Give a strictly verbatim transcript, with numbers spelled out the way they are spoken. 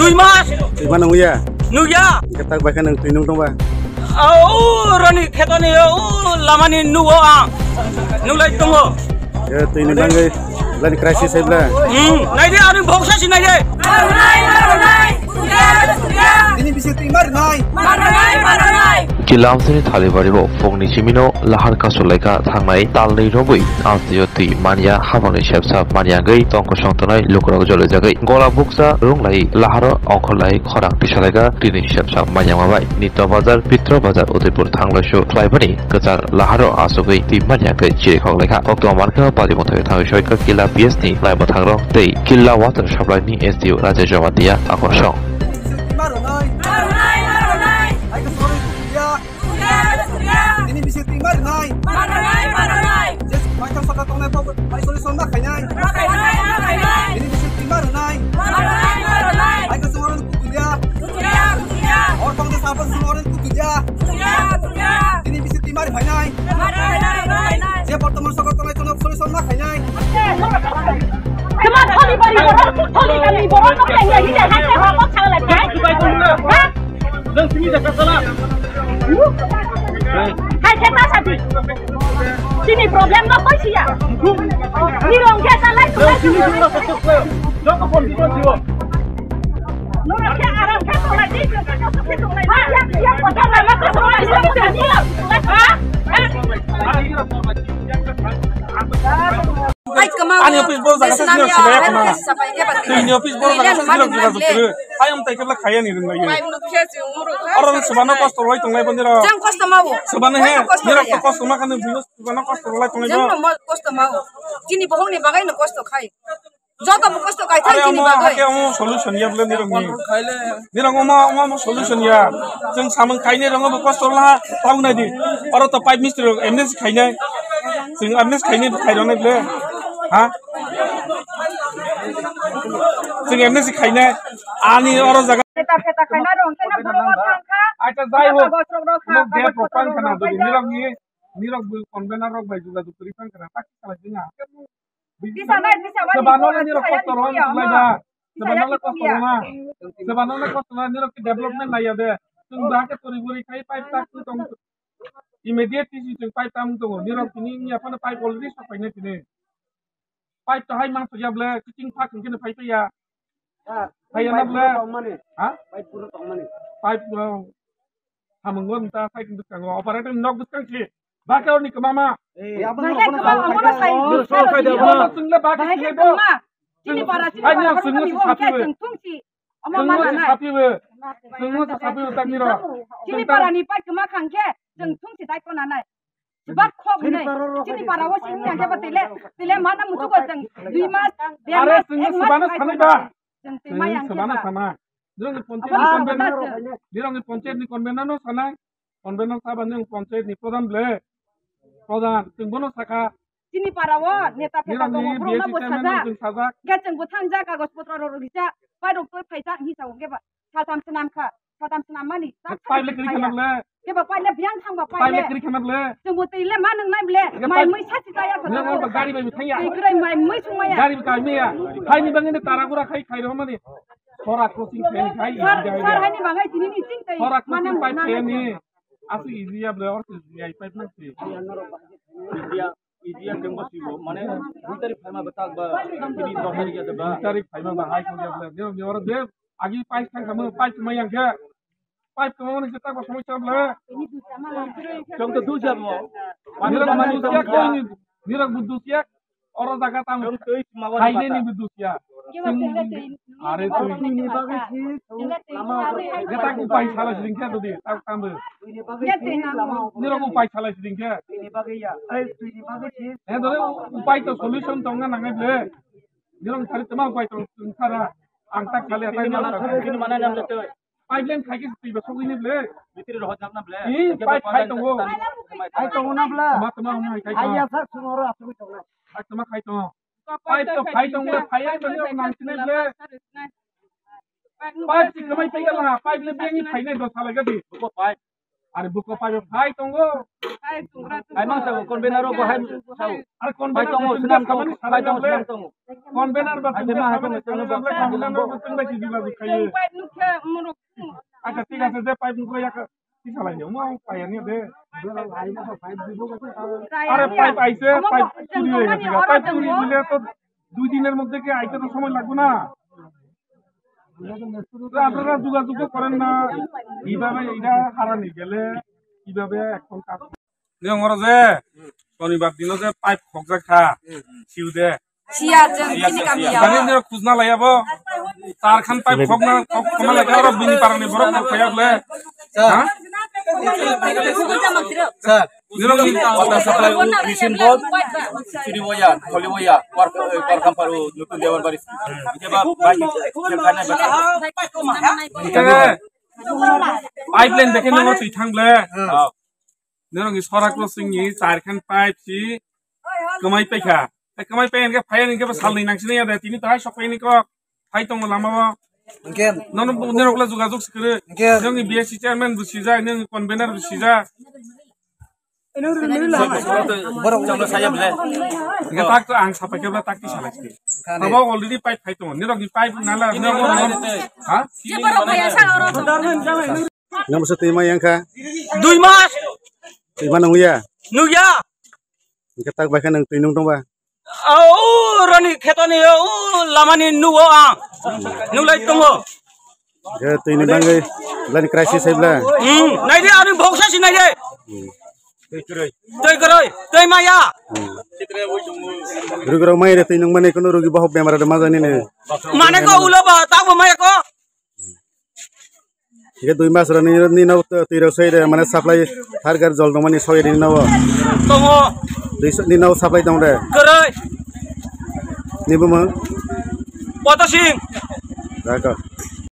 Dui mas. Twi ma nungya? Nungya. Hwnkhe tak bai khe nwng twi nung tongba? O rani khetoni o lamani nugo ang. Nulai tongo. Twi ni bangwi lani crisis hai bla. Hmm, naidi ani boksa si naidi. Tini bisi twi mar nai. Kilamsini Thalibari bo phungni simino lahar kasulaikha thangnai talni romwi amtwio twi manya habangni sepsa manyangwi tongkosong tongnai lukurok jolijagwi gola buksa runglai laharo ongkholai khorang tisalaikha tini sepsa manyangma bai Nitya Bazar, Pitro Bazar, Udaipur thanglaisu khlaibani kwchar laharo asugwi twi manyangwi chirikhok laikha. Koktwma mankha Padi Mothai thangwi soika Killa P S ni laimwthangrok tei Killa Water Supply ni S D O Rajesh Jamatia akosong. Tini bisi twi ma rwnai. Ma rwnai, ma rwnai. Je maithang saka tongnai pok, pai solution ma khainai. Ma khainai, ma khainai. Tini bisi twi ma rwnai. Ma rwnai, ma rwnai. Ai ka sung oren kutulia. Kutulia, kutulia. Or tong de sapa sung oren kutulia. Kutulia, kutulia. Tini bisi twi ma rwnai. Ma rwnai, ma rwnai. Je bortoman saka tongnai tongnai solution ma khainai. Kema tholi bari borok, tholi bari borok, kok yang ya, ini hai, hai, hai, hai, hai, hai. Nang sini jaga salah. Hai, khe ta sati. Chini problem no koi siya. Ni rong khe ta lai. Nang sini jaga salah. Joko pon di pon jiwo. No khe aram khe to lai di. Ha, ya, ya, kota lama to lai. Ha? Ani office bol jaga se nirok sibai ya khna. Tini office bol jaga se nirok jogajog kwrwi. Ayang tai kebla khaya ni rwng lai. Oro ni swbano kosto rwlai tonglai bo nirok. Jang kosto ma bo. Swbano he, nirok to kosto ma khani bini swbano kosto rwlai tonglai bo. Jang no kosto ma bo. Chini bohong ni bagai no kosto khai. Joto bo kosto khai thang chini bagai. Hake omo solution ya bole nirok ni. Nirok omo, omo, omo solution ya. Jang samung khaini rwng bo kosto la tau nai di. Oro to pipe mistri rok M S khainai. Jang M S khaini khai rwng nai bole. Ha? Chwng M S khainai ani oro jaga. Pheta pheta khaina rong khe na borok thang kha. Acha jai ho. Kagoj rok rok kha, mo gap kagoj rok rok pang khana do nirok ni, nirok bu convener rok bai juga jug ri pang khana tak khala jinga. Tisa nai, tisa wani. Sebano nirok kosto rong lai ba. Sebano le kosto rong ma. Sebano le kosto na nirok ki development lai ya de. Chwng ba ke tori buri khai pipe tak tu tong. Immediate tisi chwng pipe tam tongo. Nirok tini ya phano pipe already sok paina tini. Pipe to hai mang sokya ble, kiching phak hingke no phai paiya. Phaiya na ble. Ha? Pipe puro tongmani. Pipe, uh, samung gon ta sai kintu kango. Operator nok bwskang si. Bakhe orni kemama. Bakhe kemama, omono sai. Chwng le bakhe si do. Chini para chini para chini bo hingke chwng thung si. Omo ma nanai. Chwngno se sapi bo tak nirok. Chini para ni pai kema khang khe chwng thung si dai ko nanai. Bak khok hinai. Chini para o sini yang khe ba tele, tele mana mutu ko chwng dui mas, der mas, ek mas. Are chwngno sebano sanai ba? Chwng twi ma yang khe ba. Nirok ni panchayat ni convener, nirok ni panchayat ni convener no sanai. Convener saba nirok panchayat ni pradhan ble. Pradhan, chwng bono saka. Chini para o neta pheta tongo, borok no bo sajak. Khe chwng bo thangjak, kagoj potro rok rijak, pai rok toi phaijak, hisa o khe ba saltham swnam kha, saltham swnam mani. Pai le kri khana ble. Khe ba pai le biyang thang ba pai le. Pai le kri khana ble. Chwng bo twi le ma nang nai ble. Mai mui sa si ta ya. Nang ba gari bai thangya. Twi krai mai mui sung maya. Gari bai maya. Hai ni bangni tara gura khai khai ro mani. Sora crossing khai khai. Sar hai ni bangai tini ni ching tai. Sora crossing pai khai ni. Asu easy ya ble or easy ya pai nang si. Easy ya, easy ya keng ba si bo. Mane dui tarik phaima ba tak ba tini dos tarik ya ba. Dui tarik phaima ba hai ko ya ble. Ni ni ora de agi pai thang khamu pai mai yang khe. Pipe kwbangma ni kwchak bo somosya bwle. Chwng to dusya mo. Nirok bo dusya koi ni, nirok bo dusya. Oro jaga tamo. Chwng twi ma bo. Haine ni bo dusya. Are twi. Twi ni bagwi si lama. Geta ku pai sala sring khe dodi, tak tambo. Twi ni bagwi si lama. Nirok upai sala sring khe. Twi ni bagwi ya. Ai twi ni bagwi si. Eh dole upai to solution tong na nangai bwle. Nirok thari tama upai tong thara. Ang tak kali atai nirok. Twi ni mana nam le twi. Pipeline khai khe twi ba sogwi ni ble. Bitri rohor jak na ble. Ee, pipe khai tongo. Khai tongo na ble. Tama, tama, khai tongo. Ai ya sak sungo ro asugwi tongo. Khai tama khai tongo. Pipe to khai tongo, khai ya tongo, nang sini ble. Pipe si kamai pegel ha, pipe le bengi khai ne do sala gadi. Buko pipe. Are buko pipe khai tongo. Hai mang sao, convener rok bo hai sao. Ar convener bai tongo, bo sinam tongo, bai tongo, sinam tongo. Convener ba hai ma hai tongo, tongo, tongo, tongo. Convener bo tong bai si jogajog khayo. Acha, thik ache, je pipe nukla yak, ki salai ni, omo paya ni de. Are pipe aise, pipe churi hoye geche, pipe churi hole to dui diner moddhe ki aite to somoy lagbo na. তো আপনারা যোগাযোগ তো করেন না, কিভাবে এটা হারানি গেলে কিভাবে এখন কাজ? Niyong oro je, sonibar dino je pipe khokjak kha, siu de. Siya, jeng, siya, chini siya, kami siya. Tani niyok khujna laiya bo, tar khan pipe khokna, khok-, khokna laiya oro bini parani borok khok khaya bole. Ha? Sir. Nirok ni water supply o machine board, chiri waya, tholi waya, war, war kampar o nutun dewan baris. Ite ba, ba, ite ba, ba. Ite ba, pipeline dekhe nongo twi thang ble. Oh. Nirok ni sora crossing ni char khan pipe si kwmai paikha. Kwmai pai hingke phai hingke bo salni nangsinai ya de. Tini to hai sok pai ni kok. Phai tongo lama o. Hingke nono nirok le jogajog sikiri. Hingke nirok ni B S C chairman bo sijak, nirok ni convener bo sijak. Borok chama saya bele. Hingke tak to ang sapai kebla tak ti salai sini. Khane. Abo already pipe phai tongo. Nirok ni pipe nala, nirok ni, ha? Nang bwsa twi ma yang kha? Dui mas. Twi ma nung ya? Nung ya. Hingke tak bai khe nang twi nung tong ba? O rani kheto ni, o lama ni nugo ang. Nung lai tongo. Hingke twi ni bangwi lani crisis hai bla? Hmm, nai di ani boksa si nai di. Hmm. Twi kwrwi, twi maya. Hmm. Rwgwrok mai re twi nung mani kunu rwgwi bohok bemar de ma jani ne. Mane ko ulo ba, ta bo maya ko. Hingke dui mas rok ni, ni no twi rok soi de, mane supply thar gar jol tongmani soi de ni no. Tongo. Dui so-, ni no supply tong de. Kwrwi. Ni bumung? Poto Singh. Rako.